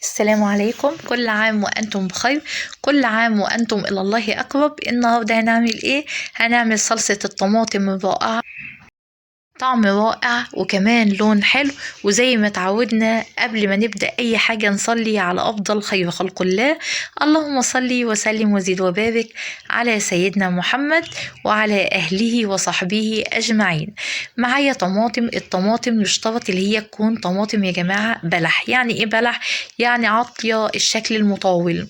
السلام عليكم. كل عام وأنتم بخير، كل عام وأنتم إلى الله أقرب. النهاردة هنعمل إيه؟ هنعمل صلصة الطماطم الرائعة، طعم رائع وكمان لون حلو. وزي ما تعودنا قبل ما نبدأ أي حاجة نصلي على أفضل خير خلق الله، اللهم صلي وسلم وزد وبارك على سيدنا محمد وعلى أهله وصحبه أجمعين. معايا طماطم، الطماطم يشترط اللي هي تكون طماطم يا جماعة بلح. يعني إيه بلح؟ يعني عاطية الشكل المطول،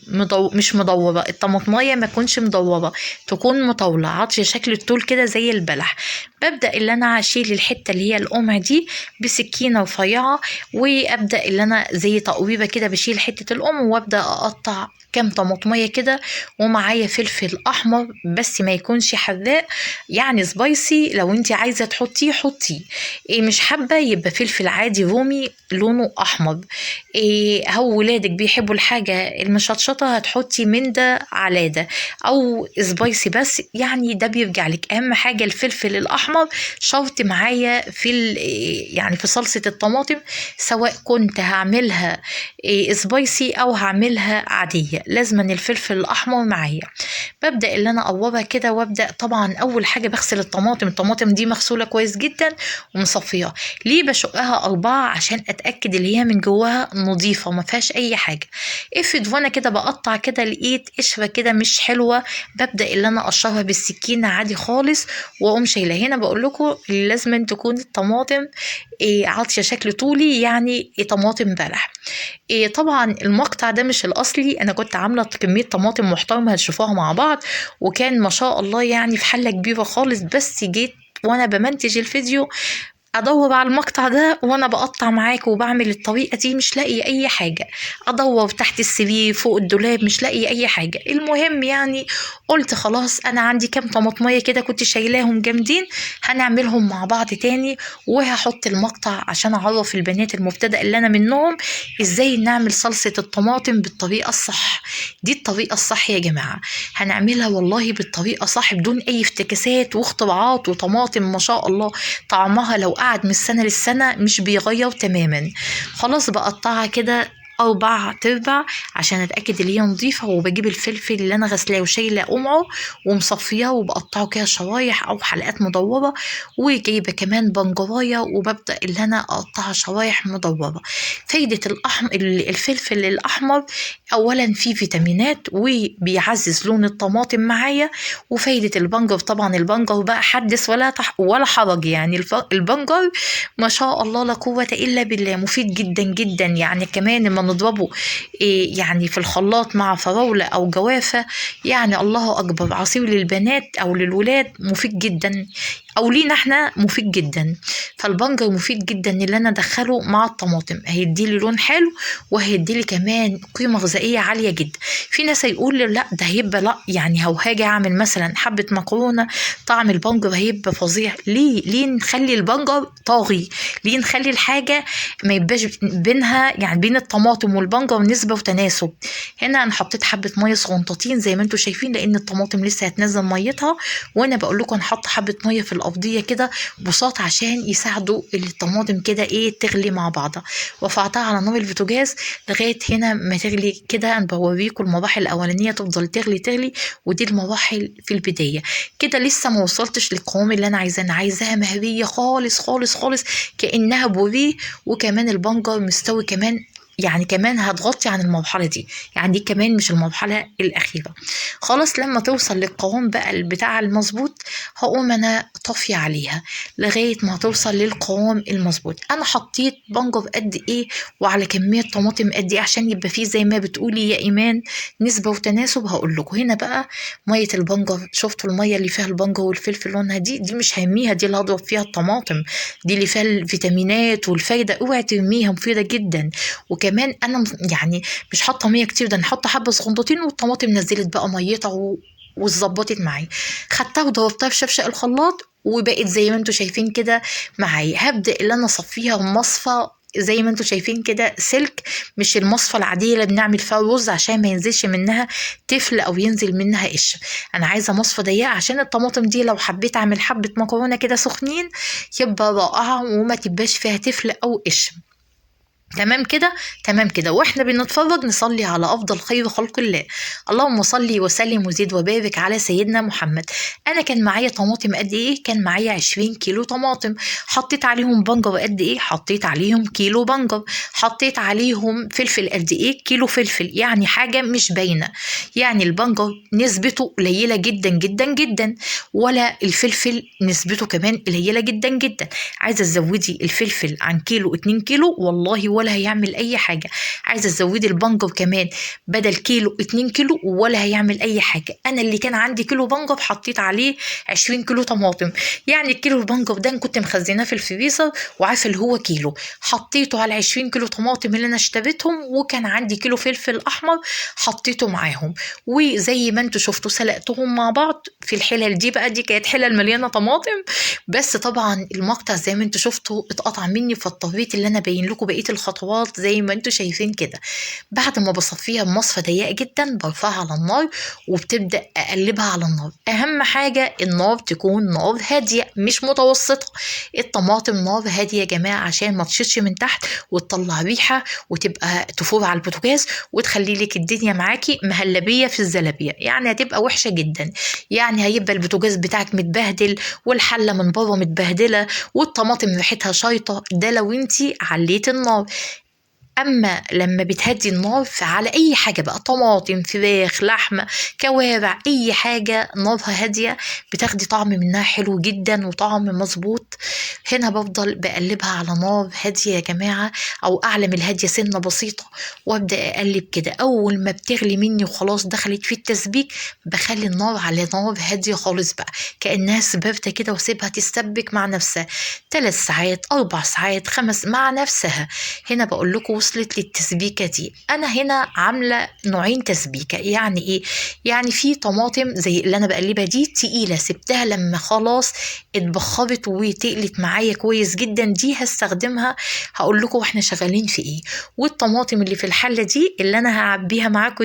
مش مدورة، الطماطماية ما تكونش مدورة، تكون مطولة، عاطية شكل الطول كده زي البلح. ببدأ اللي أنا أشيل الحتة اللي هي القمع دي بسكينة رفيعة، وابدا اللي انا زي تقويبه كده بشيل حتة القمع، وابدا اقطع كام طماطميه كده. ومعايا فلفل احمر بس ما يكونش حراق، يعني spicy، لو انت عايزه تحطيه حطيه، إيه مش حابة يبقى فلفل عادي رومي لونه احمر. إيه هو ولادك بيحبوا الحاجة المشطشطه هتحطي من ده على ده، او spicy بس، يعني ده بيرجع لك. اهم حاجة الفلفل الاحمر شرط معايا في يعني في صلصه الطماطم، سواء كنت هعملها spicy او هعملها عادية، لازما الفلفل الاحمر معايا. ببدا اللي انا اقورها كده، وابدا طبعا اول حاجة بغسل الطماطم. الطماطم دي مغسوله كويس جدا ومصفيه. ليه بشقها 4؟ عشان اتاكد اللي هي من جواها نظيفة وما فيهاش اي حاجة. افرض وانا كده بقطع كده لقيت قشرة كده مش حلوة، ببدا اللي انا اقشرها بالسكينة عادي خالص واقوم شايلها. هنا بقول لكم لازم تكون الطماطم عاطيه شكل طولي، يعني طماطم بلح. طبعا المقطع ده مش الاصلي، انا كنت عامله كمية طماطم محترمه هتشوفوها مع بعض، وكان ما شاء الله يعني في حله كبيرة خالص. بس جيت وانا بمنتج الفيديو ادور على المقطع ده وانا بقطع معاك وبعمل الطريقة دي، مش لاقي اي حاجة. ادور تحت السرير فوق الدولاب مش لاقي اي حاجة. المهم يعني قلت خلاص انا عندي كام طماطميه كده كنت شايلاهم جامدين، هنعملهم مع بعض تاني، وهحط المقطع عشان اعرف البنات المبتدئ اللي انا منهم ازاي نعمل صلصه الطماطم بالطريقة الصح. دي الطريقة الصح يا جماعة، هنعملها والله بالطريقة صح بدون اي افتكاسات واختراعات. وطماطم ما شاء الله طعمها لو قعد من السنة للسنة مش بيغير تماما. خلاص بقطعها كده 4 ارباع عشان اتاكد ان هي نظيفة، وبجيب الفلفل اللي انا غسلاه وشايله قمعه ومصفياه وبقطعه كده شرايح او حلقات مدورة، وجايبه كمان بنجرايه وببدا اللي انا اقطعها شرايح مدورة. فايده الفلفل الاحمر اولا فيه فيتامينات وبيعزز لون الطماطم معايا. وفايده البنجر طبعا البنجر بقى حدث ولا حرج، يعني البنجر ما شاء الله لا قوة الا بالله، مفيد جدا جدا. يعني كمان لما نضربه يعني في الخلاط مع فراولة أو جوافة، يعني الله أكبر، عصير للبنات أو للولاد مفيد جدا، أو لينا احنا مفيد جدا. فالبنجر مفيد جدا اللي أنا أدخله مع الطماطم، هيديلي لون حلو وهيديلي كمان قيمة غذائية عالية جدا. في ناس هيقول لا ده هيبقى لا، يعني هو هاجي أعمل مثلا حبة مكرونة طعم البنجر هيبقى فظيع. ليه نخلي البنجر طاغي؟ ليه نخلي الحاجة ما يبقاش بينها يعني بين الطماطم والبنجر نسبة وتناسب؟ هنا أنا حطيت حبة مية صغنطاطين زي ما انتم شايفين، لأن الطماطم لسه هتنزل ميتها، وأنا بقول لكم هنحط حبة مية في الأرضية كده بساط عشان يساعدوا الطماطم كده ايه تغلي مع بعضها. رفعتها على نار البوتاجاز لغاية هنا ما تغلي كده. انا بوريكم المراحل الاولانية تفضل تغلي تغلي، ودي المراحل في البداية كده. لسه ما وصلتش للقوام اللي انا عايزاه، انا عايزاها مهريه خالص خالص خالص كانها بوريه، وكمان البنجر مستوي كمان، يعني كمان هتغطي عن المرحلة دي، يعني دي كمان مش المرحلة الأخيرة. خلاص لما توصل للقوام بقى بتاع المظبوط هقوم أنا طافية عليها لغاية ما توصل للقوام المظبوط. أنا حطيت بنجر قد إيه وعلى كمية طماطم قد إيه عشان يبقى فيه زي ما بتقولي يا إيمان نسبة وتناسب. هقول لكم هنا بقى مية البنجر، شفتوا المية اللي فيها البنجر والفلفل لونها دي مش هرميها، دي اللي هضرب فيها الطماطم، دي اللي فيها الفيتامينات والفايدة، اوعي ترميها، مفيدة جدا. وكمان انا يعني مش حاطه مية كتير، ده انا حاطه حبه صغنطتين والطماطم نزلت بقى ميتها واتظبطت معايا. خدتها وضربتها في شفشق الخلاط وبقت زي ما انتم شايفين كده معايا. هبدا اللي انا اصفيها مصفى زي ما انتم شايفين كده سلك، مش المصفى العادية اللي بنعمل فيها الرز عشان ما ينزلش منها تفل او ينزل منها قشر. انا عايزه مصفى ضيقه عشان الطماطم دي لو حبيت اعمل حبه مكرونه كده سخنين يبقى رائعة وما تبقاش فيها تفل او قشر. تمام كده؟ تمام كده. واحنا بنتفرج نصلي على افضل خير خلق الله، اللهم صلي وسلم وزد وبارك على سيدنا محمد. انا كان معايا طماطم قد ايه؟ كان معايا 20 كيلو طماطم. حطيت عليهم بنجر قد ايه؟ حطيت عليهم كيلو بنجر. حطيت عليهم فلفل قد ايه؟ كيلو فلفل. يعني حاجة مش باينة، يعني البنجر نسبته قليله جدا جدا جدا، ولا الفلفل نسبته كمان قليله جدا جدا. عايزه تزودي الفلفل عن كيلو 2 كيلو والله ولا هيعمل اي حاجة. عايزه تزودي البنجر كمان بدل كيلو 2 كيلو ولا هيعمل اي حاجة. انا اللي كان عندي كيلو بنجر حطيت عليه 20 كيلو طماطم، يعني الكيلو البنجر ده كنت مخزناه في الفريزر وعارفه اللي هو كيلو، حطيته على 20 كيلو طماطم اللي انا اشتريتهم، وكان عندي كيلو فلفل احمر حطيته معاهم. وزي ما انتوا شفتوا سلقتهم مع بعض في الحلل دي بقى، دي كانت حلل مليانة طماطم. بس طبعا المقطع زي ما انتوا شفتوا اتقطع مني، فاضطريت اللي انا ابين لكم بقية الخطوات زي ما انتوا شايفين كده. بعد ما بصفيها بمصفى ضيقه جدا برفعها على النار وبتبدا اقلبها على النار. اهم حاجة النار تكون نار هادية مش متوسطه، الطماطم نار هادية يا جماعة عشان ما تشيطش من تحت وتطلع ريحه وتبقى تفور على البوتاجاز وتخلي لك الدنيا معاكي مهلبية في الزلابيه، يعني هتبقى وحشة جدا. يعني هيبقى البوتاجاز بتاعك متبهدل والحله من بره متبهدله والطماطم ريحتها شايطه، ده لو انتي عليتي النار. اما لما بتهدي النار فعلى اي حاجة بقى، طماطم، فراخ، لحمه، كوارع، اي حاجة نارها هادية بتاخدي طعم منها حلو جدا وطعم مظبوط. هنا بفضل بقلبها على نار هادية يا جماعة، او اعلى من الهادية سنة بسيطة، وابدا اقلب كده. اول ما بتغلي مني وخلاص دخلت في التسبيك بخلي النار على نار هادية خالص بقى، كانها سبابته كده، واسيبها تستبك مع نفسها 3 ساعات 4 ساعات 5 مع نفسها. هنا بقول لكم وصلت للتسبيكه دي. انا هنا عامله نوعين تسبيكه، يعني ايه؟ يعني في طماطم زي اللي انا بقلبها دي تقيلة، سبتها لما خلاص اتبخرت وتقلت معايا كويس جدا، دي هستخدمها هقول لكم واحنا شغالين في ايه. والطماطم اللي في الحلة دي اللي انا هعبيها معاكم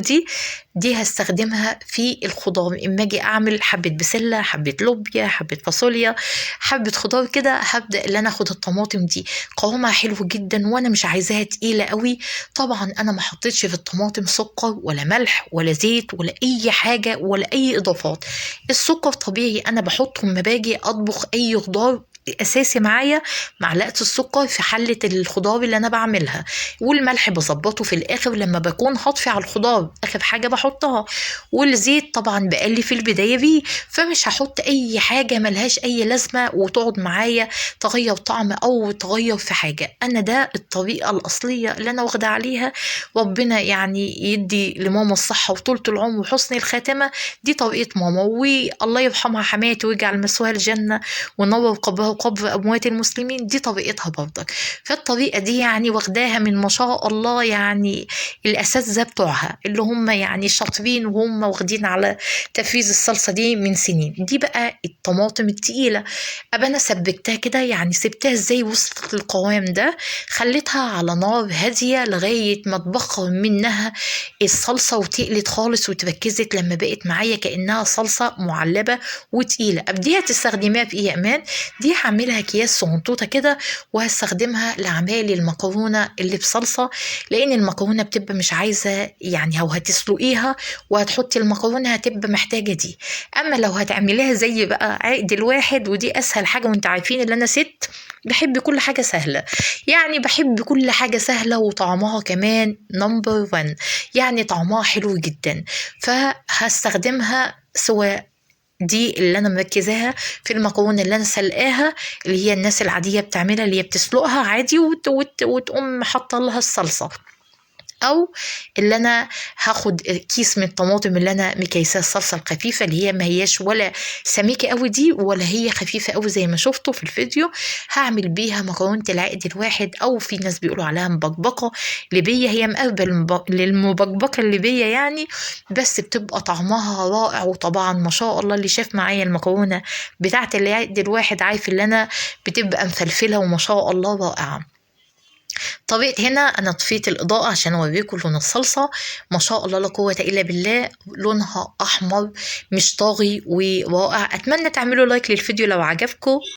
دي هستخدمها في الخضار، اما اجي اعمل حبه بسلة، حبه لوبيا، حبه فاصوليا، حبه خضار كده، هبدا اللي انا اخد الطماطم دي. قوامها حلو جدا وانا مش عايزاها تقيلة قوي. طبعا انا ما حطيتش في الطماطم سكر ولا ملح ولا زيت ولا اي حاجة ولا اي اضافات. السكر طبيعي انا بحطه لما باجي اطبخ اي خضار، اساسي معايا معلقه السكر في حله الخضار اللي انا بعملها، والملح بظبطه في الاخر لما بكون هطفي على الخضار، اخر حاجة بحطها. والزيت طبعا بقلي في البداية بيه، فمش هحط اي حاجة ملهاش اي لازمه وتقعد معايا تغير طعم او تغير في حاجة. انا ده الطريقة الاصلية اللي انا واخده عليها، ربنا يعني يدي لماما الصحة وطولة العمر وحسن الخاتمة. دي طريقه ماما، والله يرحمها حماتي ويجعل مثواها الجنة ونور قبرها قبر أموات المسلمين، دي طريقتها برضك. فالطريقة دي يعني واخداها من ما شاء الله يعني الأساتذة بتوعها اللي هم يعني شاطرين وهم واخدين على تفريز الصلصة دي من سنين. دي بقى الطماطم التقيلة، أبقى أنا سبكتها كده، يعني سبتها ازاي وصلت للقوام ده، خليتها على نار هادية لغاية ما تبخر منها الصلصة وتقلت خالص وتركزت لما بقت معايا كأنها صلصة معلبة وتقيلة. أبديها تستخدميها في إيه يا إيمان؟ دي هعملها اكياس صغنطوطه كده وهستخدمها لعمال المكرونه اللي بصلصه، لان المكرونه بتبقى مش عايزه يعني، او هتسلقيها وهتحطي المكرونه هتبقى محتاجه دي. اما لو هتعمليها زي بقى عقد الواحد، ودي اسهل حاجة، وانت عارفين ان انا ست بحب كل حاجة سهلة، يعني بحب كل حاجة سهلة وطعمها كمان number 1، يعني طعمها حلو جدا. فهستخدمها سواء دي اللي انا مركزاها في المكرونه اللي انا سلقاها، اللي هي الناس العادية بتعملها، اللي هي بتسلقها عادي وتقوم حاطه لها الصلصه، او اللي انا هاخد كيس من الطماطم اللي انا مكيساه الصلصه الخفيفة، اللي هي ما هياش ولا سميكة قوي دي ولا هي خفيفة قوي زي ما شفتوا في الفيديو، هعمل بيها مكرونه العقد الواحد، او في ناس بيقولوا عليها مبكبكه ليبية، هي مقربة للمبكبكه الليبية يعني، بس بتبقى طعمها رائع. وطبعا ما شاء الله اللي شاف معايا المكرونه بتاعه العقد الواحد عارف اللي انا بتبقى مفلفله وما شاء الله رائعة. طريقة هنا انا طفيت الاضاءة عشان اوريكم لون الصلصة، ما شاء الله لا قوة الا بالله، لونها احمر مش طاغي ورائع. اتمنى تعملوا لايك للفيديو لو عجبكم.